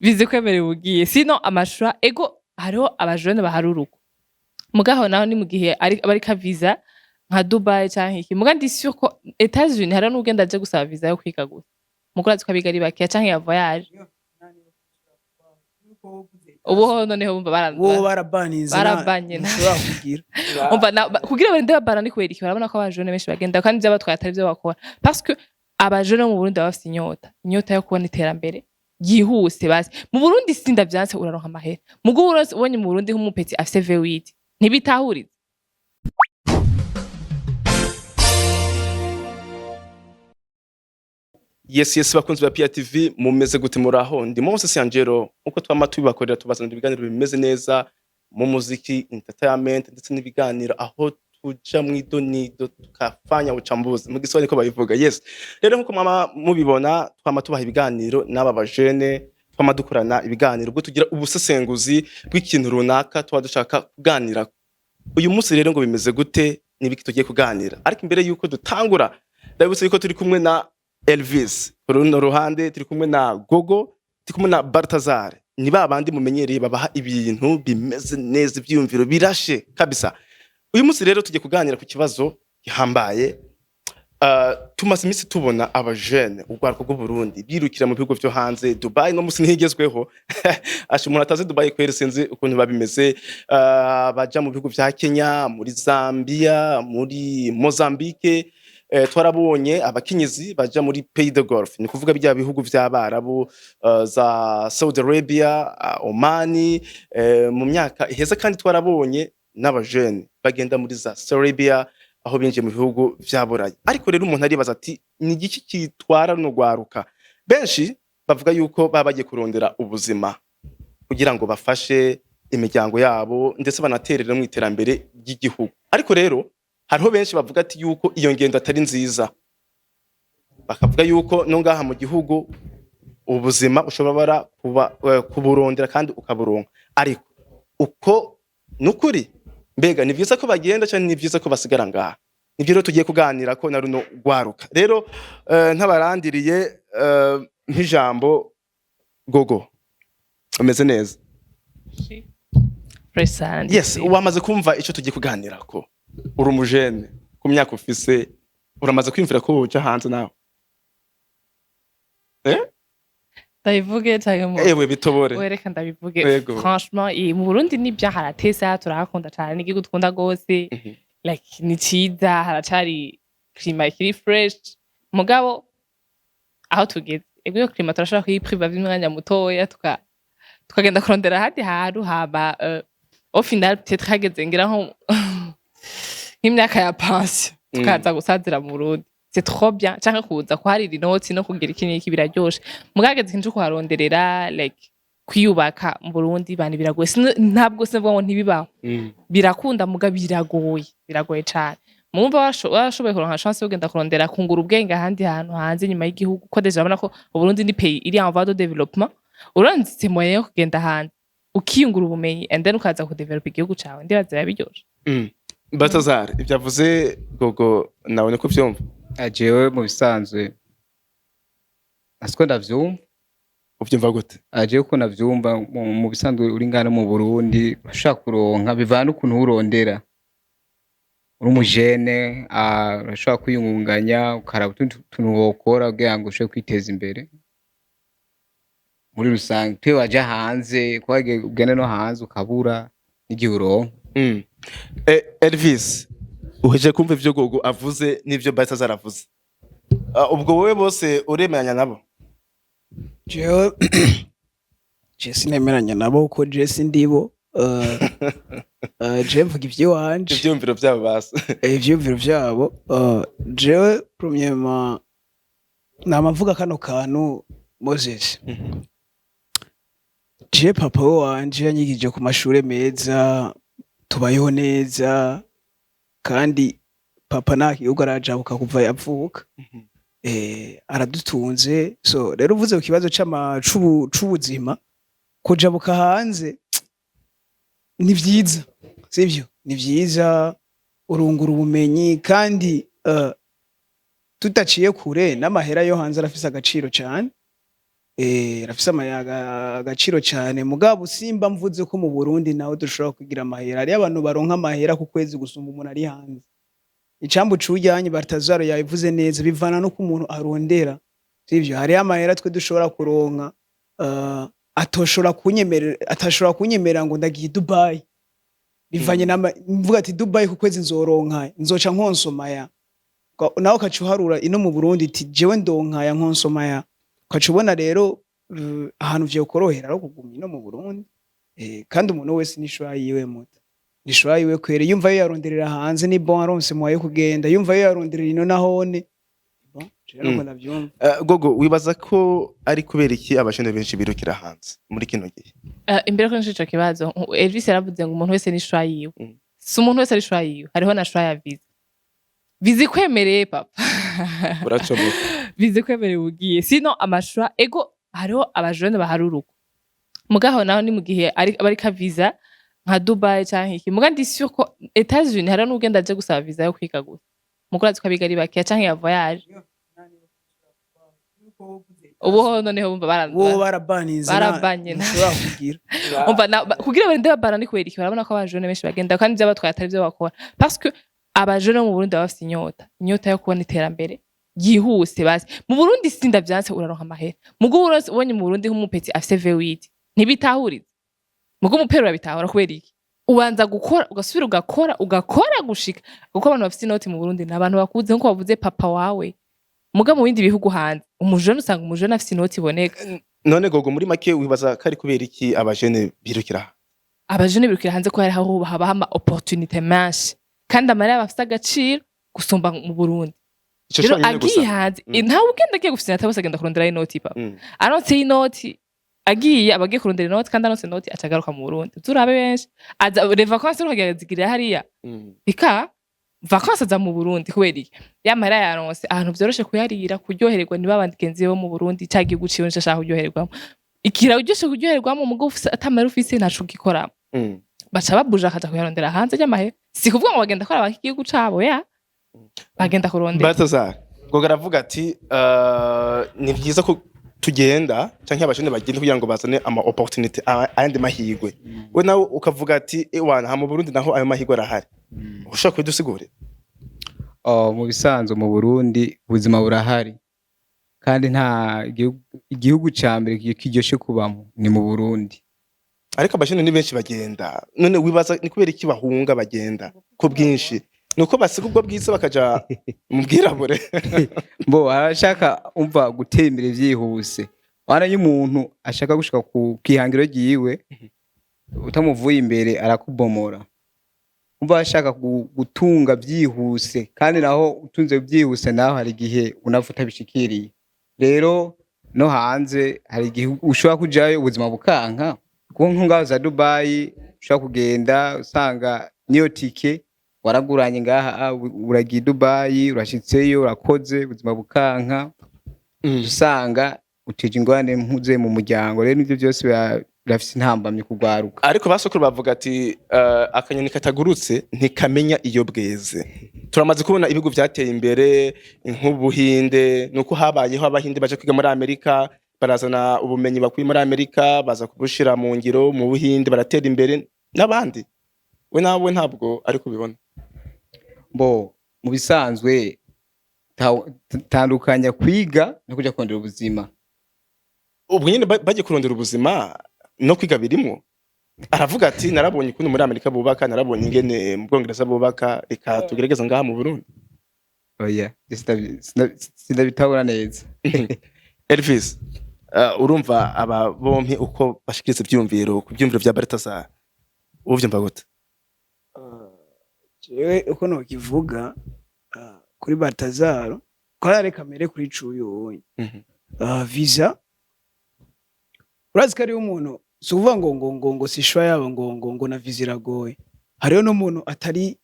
Visa ikwemerera ugiye, sino amashura ego hariho abajene baharuruka. Mugaho naho ni mu gihe ari barika visa nka Dubai canke iki. Muga ndi sûr ko Etats-Unis hariho n'ugenda aje gusaba visa yo kwiga gusa. Muga urazi ko abiga ari bakeya canke ya voyage. Ubu ho noneho bumva Bo barabaninze. Barabanye. Ntushobora kugira. Umva kugira barinde babana ni kubera iki? Barabona ko abajene benshi bagenda kandi ivyo batwaye atari vyo bakora, parce que abajene bo mu Burundi baba bafise inyota yo kubona iterambere ryihuse. Basi mu Burundi sinda vyanse, uraronka amahera. Mugo uronse, ubonye mu Burundi nk'umu petit afise V8, ntibitahuriza. Yes, bakunzi ba Pia TV, mumeze gute? Muraho? Ndi Moses Angelo. Nkuko twama tubibakorera, tubazanira ibiganiro bimeze neza mu muziki, entertainment, ndetse n'ibiganiro aho tuja mw'idonido tukafanya uchambuzi mu Giswahili ko babivuga. Yes, rero nkuko mwama mubibona, twama tubaha ibiganiro n'aba bajene, twama dukorana ibiganiro ubwo tugira ubusesenguzi bw'ikintu runaka tuba dushaka kuganira. Uyu munsi rero ngo bimeze gute? Nibiki tugiye kuganira? Ariko imbere yuko dutangura, ndabibutsa yuko turi kumwe na Elvis ku runo ruhande, turi kumwe na Gogo, turi kumwe na Baltazar. Ni ba bandi mumenyereye babaha ibintu bimeze neza, ivyiyumviro birashe kabisa. Uyu munsi rero tugiye kuganira ku kibazo gihambaye. Tumaze iminsi tubona abajene, urwaruka rw'Uburundi, birukira mu bihugu vyo hanze. Dubai no musi ntigezweho. Asha, umuntu atazi Dubai kweri sinzi ukuntu babimeze. Baja mu bihugu vya Kenya, muri Zambia, muri Mozambique. Twarabonye abakenyezi baja muri Pays de Golfe, ni kuvuga bya bihugu vy'Abarabu, za Saudi Arabia, Omani. Mu myaka iheze kandi twarabonye n'abajene bagenda muri za Serbia, aho binjiye mu bihugu vya Burayi. Ariko rero umuntu aribaza ati: ni igiki kitwara runo rwaruka? Benshi bavuga yuko baba bagiye kurondera ubuzima kugira ngo bafashe imiryango yabo, ndetse banaterere no mu iterambere ry'igihugu. Ariko rero hariho benshi bavuga ati yuko iyo ngendo atari nziza, bakavuga yuko no ngaha mu gihugu ubuzima ushobora kuba kuburondera kandi ukaburonka. Ariko uko nukuri, mbega ni vyiza ko bagenda canke ni vyiza ko basigara ngaha? Nivyo rero tugiye kuganira ko na runo rwaruka. Rero ntabarandiriye, nk'ijambo Gogo, umeze neza? Present. Yes, wamaze kumva ico tugiye kuganirako. Uri umujene, ku myaka ufise uramaze kwiyumvira ko woja hanze nawe, eh? Ndabivuge canke mu Ewe, bitobore. Wereka ndabivuge. Yego. Franchement, mu Burundi nibyo, haratesa, turahakunda cane, n'igihugu dukunda gose. Like ni ciza, haracari climat ikiri fresh. Mugabo aho tugeze, ego, iyo climat turashobora kuyipriva vy'umwanya mutoya, tukagenda kurondera ahandi hantu. Hama au final peut-être hageze ngira nko nk'imyaka ya pension, tukaza gusazira mu Burundi, c'est trop bien, canke kuza kuharira inoti no kugira iki n'iki, biraryoshe. Mugabo hageze ikintu co kuharonderera, like kwiyubaka mu Burundi, bani biragoye. Ntabwo sinavuga ngo ntibibaho. Birakunda, muga biragoye, biragoye cane. Mumva warashoboye kuronka chance yo kugenda kurondera kungura ubwenge ahandi hantu hanze inyuma y'igihugu, ko déjà urabona ko Uburundi ni pays iri en voie de développement, uronse moyen yo kugenda hanze ukiyungura ubumenyi and then ukaza kudevelopa igihugu cawe, ndibaza biba biryoshe. Baltazar, ibyo avuze Gogo nawe niko uvyumva? Jewe mu bisanzwe asiko ndavyumva. Uvyumva gute? Jewe uko navyumva, mu bisanzwe uri ngana mu Burundi urashobora kuronka, bivana ukuntu urondera. Uri umujene, urashobora kwiyungunganya, ukaraba utundi tuntu wokora kugira ngo ushobore kwiteza imbere muri rusange. Tuye waja hanze, kuba ugenda no hanze ukabura n'igihe uronka. Elvis, uheje kumva ivyo Gogo avuze n'ivyo Baltazar avuze. Ubwo wowe bose uremeranya nabo? Jewe je sinemeranya nabo kuko je sindibo. Je mvuga ivy'iwanje. Ivyiyumviro vyabo basi. Ivyiyumviro vyabo, jewe premièrement nama mvuga kano kantu, Moses. Je papa we wanje yanyigije ku mashure meza, tubayeho neza, kandi papa nta gihugu arajabuka kuva yavuka. Aradutunze. So rero uvuze ku kibazo c'ubuzima, kujabuka hanze ni vyiza, sivyo? Ni vyiza, urungura ubumenyi, kandi tutaciye kure n'amahera yo hanze arafise agaciro cane. Arafise agaciro cane. Mugabo simba mvuze ko mu Burundi naho dushobora kugira amahera. Hariyo abantu baronka amahera ku kwezi gusumba umuntu ari hanze. Icambu cujyanye, Baltazar yabivuze neza, bivana nuko umuntu arondera, sivyo? Hariyo amahera twe dushobora kuronka atoshobora kunyemerera, atashobora kunyemerera ngo ndagiye Dubai, bivanye na mvuga ati Dubai ku kwezi nzoronka, nzoca nkonsoma ya. Nawe ukaca uharura ino mu Burundi iti jewe ndonkaya, nkonsoma ya, ukaca ubona rero ahantu vyokorohera ari kuguma ino mu Burundi. Kandi umuntu wese ni choix yiwe, muta ni choix yiwe kwere. Yumva yo yaronderera hanze, ni bon, aronse moyen yo kugenda. Yumva yo yaronderera ino, nahone bon. Jewe nuko ndavyumva. Gogo, wibaza ko ari kubera iki abajene benshi birukira hanze muri kino gihe? Imbere ko ico kibazo, Elvis yaravuze ngo umuntu wese ni choix yiwe. Si umuntu wese ari choix yiwe, hariho na choix ya visa. Visa ikwemereye, papa. Uracomoka. Visa ikwemereye ugiye, sino ama choix ego hariho abajene baharuruka. Mugaho naho ni mu gihe ari barika visa nka Dubai canke iki. Muga ndi sûr ko Etats-Unis hariho n'ugenda aje gusaba visa yo kwiga gusa. Mugo urazi ko abiga ari bakeya, canke ya voyage. Ubu ho noneho bumva bo barabanize. Barabanye. Ntushobora kugira. Umva kugira barinde babana ni kubera iki? Barabona ko abajene benshi bagenda kandi ivyo batwaye atari vyo bakora, parce que abajene bo mu Burundi baba bafise inyota yo kubona iterambere ryihuse. Basi mu Burundi sinda vyanse, uraronka amahera. Mugo uronse, ubonye mu Burundi nk'umu petit afise V8, ntibitahuriza. Mugo umupera urabitahura. Kubera iki? Ubanza gukora, ugasubira ugakora, ugakora gushika, kuko abantu bafise inoti mu Burundi ni abantu bakuze, nkuko bavuze papa wawe. Muga mu bindi bihugu hanze, umujene usanga umujene afise inoti iboneka. None Gogo, muri make wibaza ko ari kubera iki abajene birukira hanze? Abajene birukira hanze ko hariho habaho ama opportunité menshi, kandi amahera bafise agaciro gusumba mu Burundi. Ico Rero conyene agiye gusa? hanze, ntawe ugenda agiye gufise bose agenda kurondera inoti, papa. Aronse inoti, agiye aba agiye kurondera inoti, kandi aronse inoti aca agaruka mu Burundi. Turabe benshi aza les vacances, ukagera hariya ika vacances aza mu Burundi. Kubera iki? Ya mahera yaronse ahantu vyoroshe kuyarira, kuryohererwa, niba bagenzi bo mu Burundi ca gihugu ciwe nico ashaka kuryohererwamo. Ikiraryoshe kuryohererwamo, mugo ufise atamahera ufise ntaco ugikoramo. Baca babuja akaja kuyarondera hanze ry'amahera. Si kuvuga ngo bagenda kora igihugu cabo, ya bagenda kurondera. Baltazar, Gogo aravuga ati ni vyiza ko tugenda canke abajene bagenda kugira ngo bazane ama opportunité, ayandi mahirwe. We nawe ukavuga ati ewana, ha mu Burundi naho ayo mahirwe arahari. Ushobora kubidusigurira? Oh, mu bisanzwe mu Burundi ubuzima burahari, kandi nta igihugu ca mbere kiryoshe kubamo ni mu Burundi. Ariko abajene ni benshi bagenda. None wibaza ni kubera iki bahunga, bagenda ku bwinshi? Ni uko basiga ubwo bwiza bakaja mu bwirabure? Bo arashaka, umva, gutera imbere vyihuse. Wana iyo umuntu ashaka gushika ku kihangiro ryiwe, utamuvuye imbere arakubomora. Umva, ashaka gutunga vyihuse, kandi naho utunze vyihuse naho hari igihe unapfa utabishikiriye. Rero no hanze hari igihe ushobora kujayo ubuzima bukanka, kuko nko ngaho za Dubai ushobora kugenda usanga niyo tike waraguranye ngaha, uragiye Dubai, urashitseyo, urakoze, ubuzima bukanka, usanga uteje ingorane mpuze mu muryango. Rero nivyo byose birafise intambamyi kugwaruka. Ariko basokuru bavuga ati akanyoni katagurutse ntikamenya iyo bweze. Turamaze kubona ibihugu vyateye imbere nk'Ubuhinde, nuko habayeho Abahinde baje kwiga muri Amerika, barazana ubumenyi bakuye muri Amerika, baza kubushira mu ngiro mu Buhinde, baratera imbere n'abandi. We nawe ntabwo ari kubibona? Bo mu bisanzwe tandukanya kwiga no kuja kurondera ubuzima. Ubwo nyene bagiye kurondera ubuzima no kwiga birimwo. Aravuga ati narabonye ukuntu muri Amerika bubaka, narabonye ingene mu Bwongereza bubaka, reka tugerageze ngaha mu Burundi. Oya, je sindabitahura neza. Elvis, urumva aba bompi uko bashikiriza ivyumviro ku vyumviro vya Baltasar, uvyumva gute? Jewe uko nokivuga, kuri Baltazar ko arareka mere kuri cuyu. Visa, urazi ko ariyo umuntu, si ukuvuga ngo si choix yabo, ngo na visa iragoye. Hariho n'umuntu atari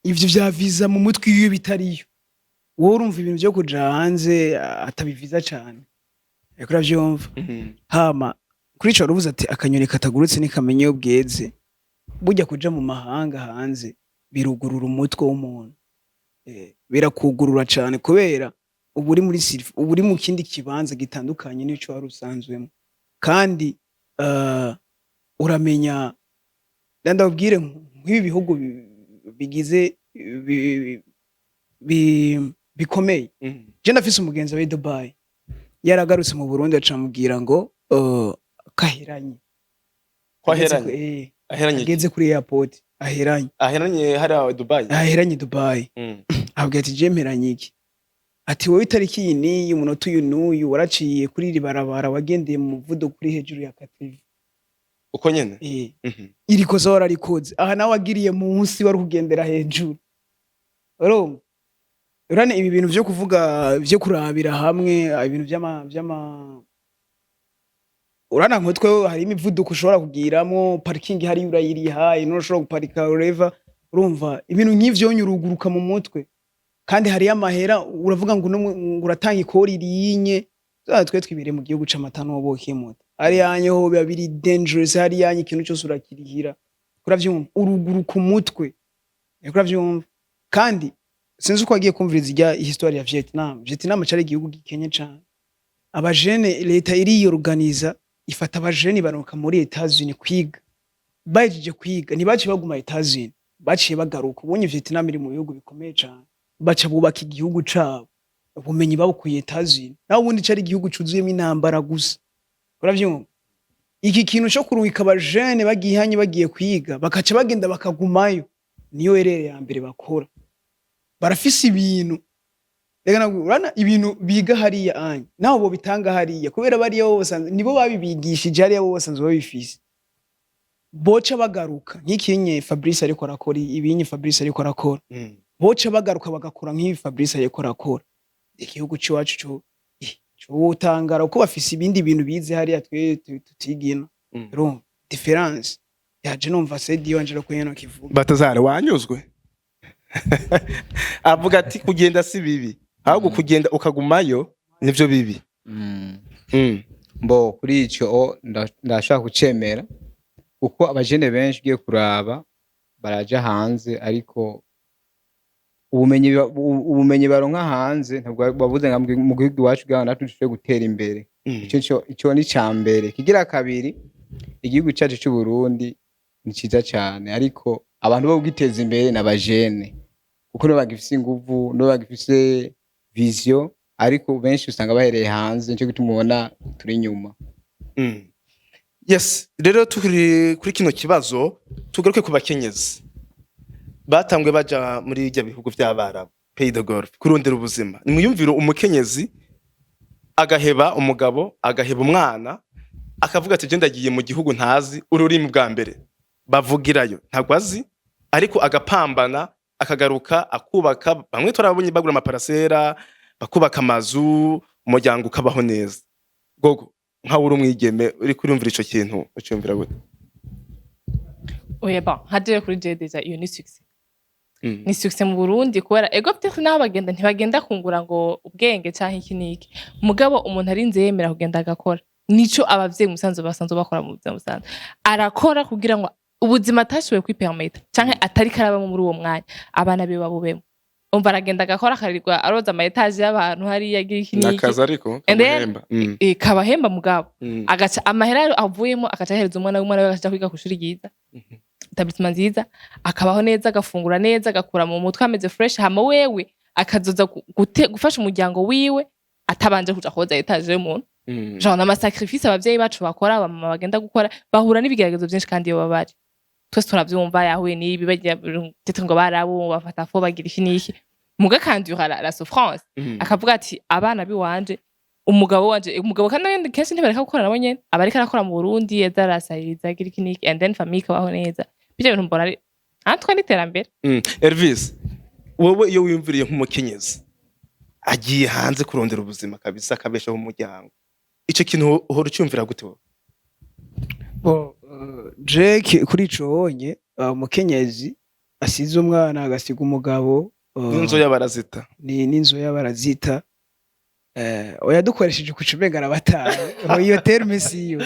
ivyo vya visa mu mutwe iwe bitariyo. Wowe urumva ibintu vyo kuja hanze atabiviza cane, ariko uravyumva. Hama kuri ico waravuze ati akanyoni katagurutse ntikamenya iyo bweze. Burya kuja mu mahanga hanze birugurura umutwe w'umuntu, birakugurura cane, kubera Uba uri muri uba uri mu kindi kibanza gitandukanye n'ico wari usanzwemo. Kandi uramenya, ndababwire nk'ibi bihugu bigize bikomeye. Je ndafise umugenzi wa Dubai, yaragarutse mu Burundi, acamubwira ngo kaheranye. Ko aheranye? Aheranye iki? Ageze kuri airport aheranye. Aheranye hariya Dubai? Aheranye Dubai. Abwira ati: "Je mperanye iki?" Ati: "Wowe itariki iyi n'iyi, umunota uyu n'uyu, waraciye kuri iri barabara, wagendeye mu muvuduko uri hejuru ya 80." Uko nyene? Eh. Iri kosa wararikoze aha, nawe wagiriye munsi, wari kugendera hejuru. Urumva, urane ibi bintu vyo kuvuga, vyo kurabira hamwe ibintu vy'ama urana nkotwe, hari imivuduko ushobora kugiramwo, parking hari urayiriha, ino ushobora guparika ureva. Urumva, ibintu nk'ivyo nyuruguruka mu mutwe, kandi hariyo amahera uravuga ngo uno ngo uratanga ikori rinye. Twe twibere mu gihugu c'amata n'ubuki muta, hariya ho biba biri dangerous, hariya ikintu cyose urakirihira. Uravyumva, uruguruka umutwe. Uravyumva, kandi sinzi uko wagiye kumviriza irya histoire ya Vietnam. Vietnam cari igihugu gikenye cane. Abajene, leta iriyorganiza, ifata abajene baronka muri Etats-Unis kwiga. Bahejeje kwiga, ntibaciye baguma Etats-Unis, baciye bagaruka. Ubonye Vietnam iri mu bihugu bikomeye cane, baca bubaka igihugu cabo, ubumenyi babukuye Etats-Unis. Naho ubundi cari igihugu cuzuyemo intambara gusa. Uravyumva, iki kintu co kurungika abajene bagihanye, bagiye kwiga, bakaca bagenda bakagumayo, niyo erere ya mbere bakora. Barafise ibintu, reka nabwo urabona ibintu biga hariya anya naho bo bitanga hariya, kubera bariya bo basanzwe nibo babibigishije hariya, bo basanzwe babifise. Boca bagaruka nk'ikinye Fabrice ariko arakora, ibinye Fabrice ariko arakora. Boca bagaruka bagakora nk'ibi Fabrice ariko arakora, igihugu c'iwacu co cotangara, kuko bafise ibindi bintu bize hariya twe tutigina. Urumva différence yaje, numva Sedi wanje ko yeno kivuga. Batazara wanyuzwe, avuga ati kugenda si bibi, ahubwo kugenda ukagumayo nivyo bibi. Mbo kuri ico ndashaka kucemera, kuko abajene benshi ugiye kuraba baraja hanze, ariko ubumenyi baronka hanze ntabwo babuze nka mu gihugu iwacu, kugira ngo natwe dushobore gutera imbere. Ico ni ica mbere. Kigira kabiri, igihugu cacu c'u Burundi ni ciza cane, ariko abantu bo kugiteza imbere ni abajene, kuko nibo bagifise inguvu, nibo bagifise vision, ariko benshi usanga bahereye hanze, nico gituma ubona turi inyuma. Yes, rero turi kuri kino kibazo, tugaruke ku bakenyezi batangwe baja muri ibyo bihugu by'Abarabu, Pays de Golfe, kurondera ubuzima. Nimwiyumvire umukenyezi agaheba umugabo, agaheba umwana, akavuga ati: "Je ndagiye mu gihugu ntazi ururimi bwa mbere bavugirayo, ntabwo azi", ariko agapambana, akagaruka, akubaka. Bamwe turabonye bagura amaparasera, bakubaka amazu, umuryango ukabaho neza. Gogo, nkawe uri umwigeme, uri kuriyumvira ico kintu, uciyumvira gute? Oya, bon, nka jewe, kuri jewe déjà iyo ni succès. Ni succès mu Burundi, kubera ego peut-être naho bagenda, ntibagenda kungura ngo ubwenge canke iki n'iki, mugabo umuntu arinze yemera kugenda agakora, nico abavyeyi musanzwe basanzwe bakora mu buzima busanzwe. Arakora kugira ngo ubuzima atashoboye kwipermeta canke atari karabamo muri uwo mwanya, abana biwe babubemo. Umva, aragenda agakora, akarirwa aroza ama étages y'abantu hariya, agira iki n'iki. Nakazi ariko And then- kamuhemba. Kabahemba, mugabo agaca amahera avuyemo agaca ahereza umwana w'umwana we, agaca kwiga kw'ishuri ryiza, établissement nziza, akabaho neza, agafungura neza, agakura mu mutwe ameze fresh. Hama wewe akazoza gufasha umuryango wiwe atabanje kuja koza étage y'umuntu. Genre n'ama sacrifices abavyeyi bacu bakora, abamama bagenda gukora, bahura n'ibigeragezo vyinshi, kandi iyo baba bari twese turavyumva, yahuye n'ibi, bagira peut-être ngo barabo bafata fo, bagira iki n'iki, muga akandura la souffrance, akavuga ati: "Abana biwanje, umugabo wanje." Umugabo kandi nawe kenshi ntibareka gukora nabo nyene, aba ariko arakora mu Burundi, yaza arasahiriza, agira iki n'iki, and then famille ikabaho neza. Bijya bintu mbona ari antwe n'iterambere. Elvis, wowe iyo wiyumviriye nk'umukenyezi agiye hanze kurondera ubuzima kabisa, akabeshaho umuryango, ico kintu uhora ucyumvira gute wowe? Bo, Jake, kuri ico wonye, umukenyezi asize umwana, agasiga umugabo, n'inzu y'abarazita. Ni n'inzu y'abarazita. Oya, dukoresheje ukuca umenga arabataye. Iyo terme siyo,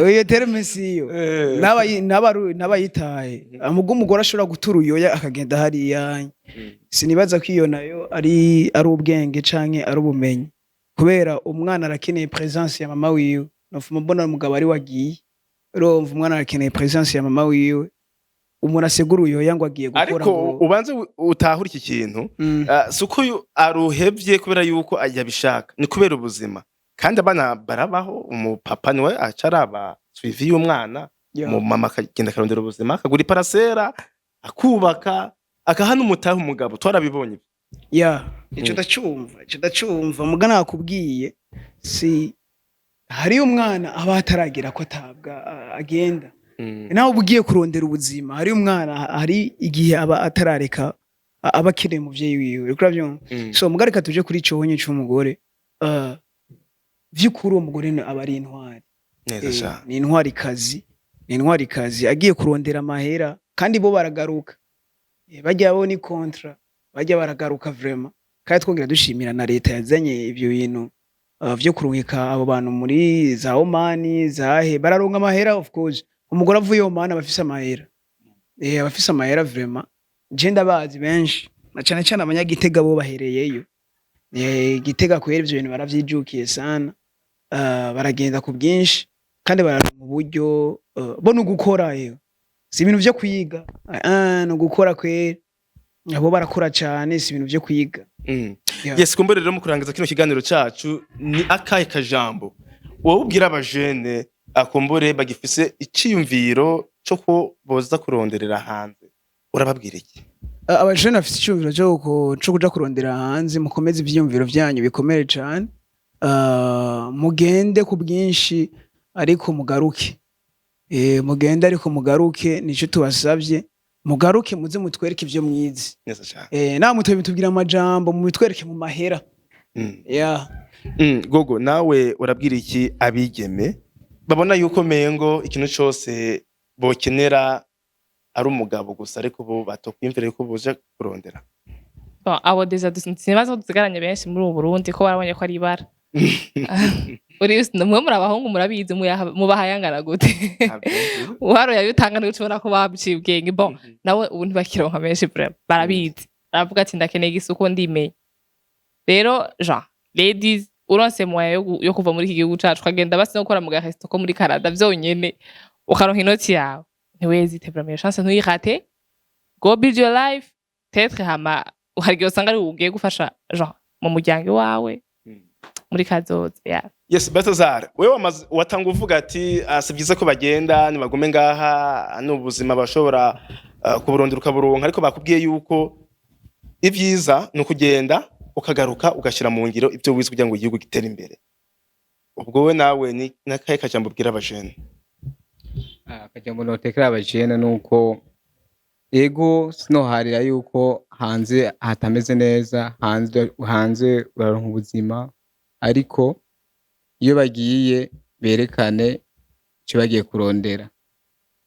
iyo terme siyo. N'abayitaye amuga umugore ashobora gutura uyoya akagenda hariya, sinibaza ko iyo nayo ari ubwenge canke ari ubumenyi, kubera umwana arakeneye présence ya mama wiwe. Nofuma mbona umugabo ari wagiye, urumva umwana arakeneye présence ya mama wiwe. Umuntu asegura uyoya ngo agiye gukora Ariko ngo ubanze utahure iki kintu. Si uko aruhevye kubera yuko yabishaka, ni kubera ubuzima. Kandi abana barabaho, umupapa niwe aca araba suivi y'umwana. Umumama akagenda akarondera ubuzima, akagura iparasera, akubaka, akaha n'umutahe umugabo. Twarabibonye. Ya, ico ndacumva, ico ndacumva. Muga nakubwiye, si hariyo umwana aba ataragira ko atabwa agenda. Nawe uba ugiye kurondera ubuzima, hariyo umwana, hari igihe aba atarareka, aba akeneye umuvyeyi wiwe, uriko uravyumva? So muga reka tuje kuri ico honye c'umugore. Vy'ukuri uwo mugore aba ari intwari. Neza cane. Ni intwari kazi, ni intwari kazi. Agiye kurondera amahera, kandi bo baragaruka. Barya bo ni contrat, barya baragaruka vraiment. Kandi twongera dushimira na leta yazanye ivyo bintu vyo kurungika abo bantu muri za Omani zahe, bararonka amahera. Of course umugore avuye Oman aba afise amahera, aba afise amahera vraiment. Je ndabazi benshi, na cane cane abanyagitega bo bahereyeyo. Gitega kwera ivyo bintu baravyijukiye sana. Baragenda ku bwinshi kandi bararonka uburyo. Bo ni ugukora, yewe si ibintu vyo kwiga, ni ugukora kwera. Abo barakora cane, si ibintu vyo kwiga. Yeah. Yes, kumbure rero mu kurangiza kino kiganiro cacu, ni akahe kajambo wowe ubwira abajene akumbure bagifise iciyumviro co ko boza kuronderera hanze? Urababwira iki? Abajene bafise iciyumviro co kuja kurondera hanze, mukomeze ivyiyumviro vyanyu bikomere cane. Mugende ku bwinshi ariko mugaruke. Mugende ariko mugaruke, nico tubasavye. Mugaruke muze mutwereke ivyo mwize. Neza cane. Nawe mutubwira amajambo, mubitwereke mu mahera. Yeah. Gogo, nawe urabwira iki abigeme babona yuko mengo ikintu cose bokenera ari umugabo gusa, ariko bo batokwiyumvira yuko boja kurondera? Bon, abo déjà sinibaza ko dusigaranye benshi muri ubu Burundi, ko barabonye ko ari ibara. Uri mwe muri abahungu murabizi, mubahayangana gute? Uharuye ayo utanga niwe ushobora kuba waciye ubwenge. Bon, nawe ubu ntibakironka menshi vraiment, barabizi, baravuga ati ndakeneye igisuko, ndimenya. Rero Jean, ladies, uronse moyen yo kuva muri iki gihugu cacu ukagenda basi no gukora mu garesto ko muri Canada vyonyene, ukaronka inoti yawe, ntiwezite vraiment, iyo chance ntuyirate. Go build your life peut-être, hama hari igihe usanga ari ugiye gufasha Jean mu muryango iwawe muri kazoza, yeah. Yes, Baltazar, wewe watanga uvuga ati si byiza ko bagenda, nibagume ngaha, ni ubuzima bashobora kuburondera ukaburonka. Ariko bakubwiye yuko ibyiza ni ukugenda ukagaruka ugashyira mu ngiro ibyo wize kugira ngo igihugu gitere imbere. Ubwo we nawe ni n'akahe kajambo ubwira abajene? Akajambo notekera abajene nuko ego sinoharira yuko hanze hatameze neza. Hanze uraronka ubuzima, ariko iyo bagiye berekane ico bagiye kurondera,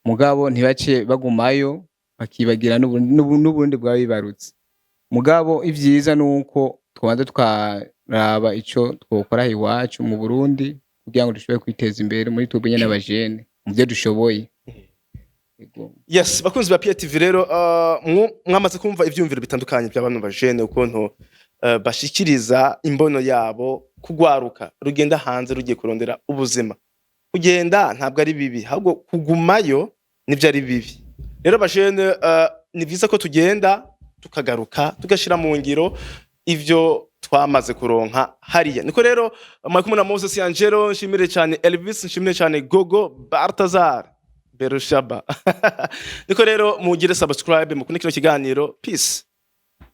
mugabo ntibace bagumayo bakibagira n'uburundi bwaba bibarutse. Mugabo ivyiza nuko twobanza tukaraba ico twokora iwacu mu Burundi kugira ngo dushobore kwiteza imbere muri twebwe nyene abajene mu vyo dushoboye. Ego. Yes, bakunzi ba PTV rero, mwamaze kumva ivyumviro bitandukanye bya bano bajene, ukuntu bashikiriza imbono yabo kugwaruka rugenda hanze rugiye kurondera ubuzima. Kugenda ntabwo ari bibi, ahubwo kugumayo nivyo ari bibi. Rero bajene, ni vyiza ko tugenda tukagaruka tugashira mu ngiro ivyo twamaze kuronka hariya. Niko rero mwari kumwe na Moses Angelo. Nshimire cyane Elvis, nshimire cyane Gogo, Baltazar Berushaba. Niko rero mugire subscribe, mukunde kino kiganiro. Peace.